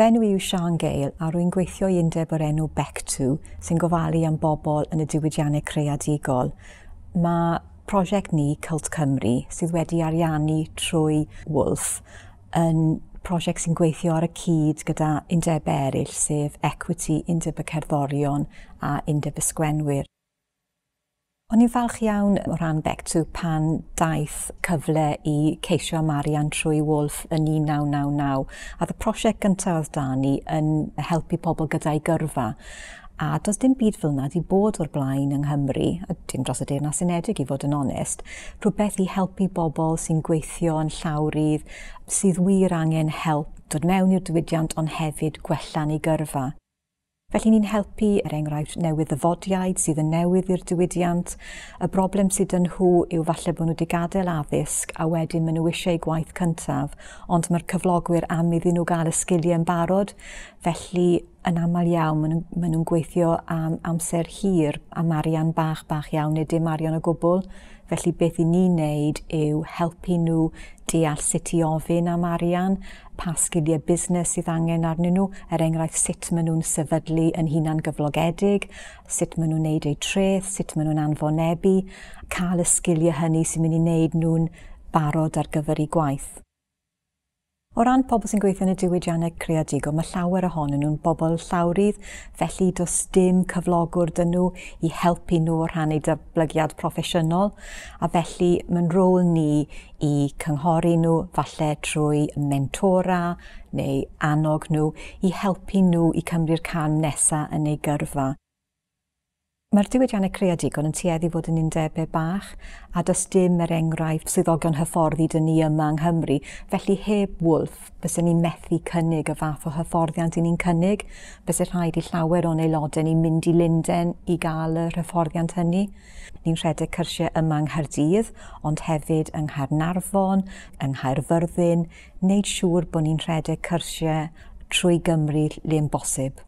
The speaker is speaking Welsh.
F'enw i yw Siân Gale a rwy'n gweithio i undeb o'r enw Bectu sy'n gofalu am bobl yn y diwydiannau creadigol. Mae prosiect ni, Cult Cymru, sydd wedi ariannu trwy Wolf, yn prosiect sy'n gweithio ar y cyd gyda undebau eraill, sef Equity, Undeb y Cerddorion a Undeb y Sgwenwyr. O'n i'n falch iawn o ran Bectu pan daeth cyfle i ceisio am arian trwy Wolf yn 1999. A y prosiect gyntaf oedd da ni yn helpu pobl gyda'i gyrfa. A does dim byd fel yna wedi bod o'r blaen yng Nghymru, a dim dros y Deyrnas Unedig i fod yn onest, rhywbeth i helpu bobl sy'n gweithio yn llawrydd, sydd wir angen help dod mewn i'r diwydiant ond hefyd gwella'n ei gyrfa. Felly ni'n helpu, er enghraifft, newydd-ddyfodiaid sydd yn newydd i'r diwydiant. Y broblem sydd yn nhw yw falle bod nhw wedi gadael addysg a wedyn maen nhw eisiau gwaith cyntaf, ond mae'r cyflogwyr am iddyn nhw gael y sgiliau yn barod. Felly, yn aml iawn, maen nhw'n maen nhw gweithio am amser hir am arian bach bach iawn neu dim arian o gwbl. Felly beth i ni'n neud yw helpu nhw deall sut i ofyn am arian, pa sgiliau busnes sydd angen arnyn nhw, er enghraifft sut maen nhw'n sefydlu yn hunan gyflogedig, sut maen nhw'n neud eu treth, sut maen nhw'n anfonebu, cael y sgiliau hynny sy'n mynd i wneud nhw'n barod ar gyfer eu gwaith. O ran pobl sy'n gweithio yn y diwydiannau creadigol, mae llawer ohonyn nhw'n bobl llawrydd, felly does dim cyflogwr dyn nhw i helpu nhw o rhan eu datblygiad proffesiynol, a felly mae'n rôl ni i cynghori nhw, falle trwy mentora neu annog nhw, i helpu nhw i cymryd'r cam nesaf yn eu gyrfa. Mae'r diwydiannau creadigol yn tueddu fod yn undebau bach a does dim er enghraifft swyddogion hyfforddi dyn ni yma yng Nghymru. Felly heb Wolf, byswn ni'n methu cynnig y fath o hyfforddiant i ni'n cynnig. Byse rhaid i llawer o'n aelodau ni mynd i Lundain i gael yr hyfforddiant hynny. Ni'n rhedeg cyrsiau yma yng Nghaerdydd, ond hefyd yng Nghaernarfon, yng Nghaerfyrddin, wneud siŵr bod ni'n rhedeg cyrsiau trwy Gymru le yn bosib.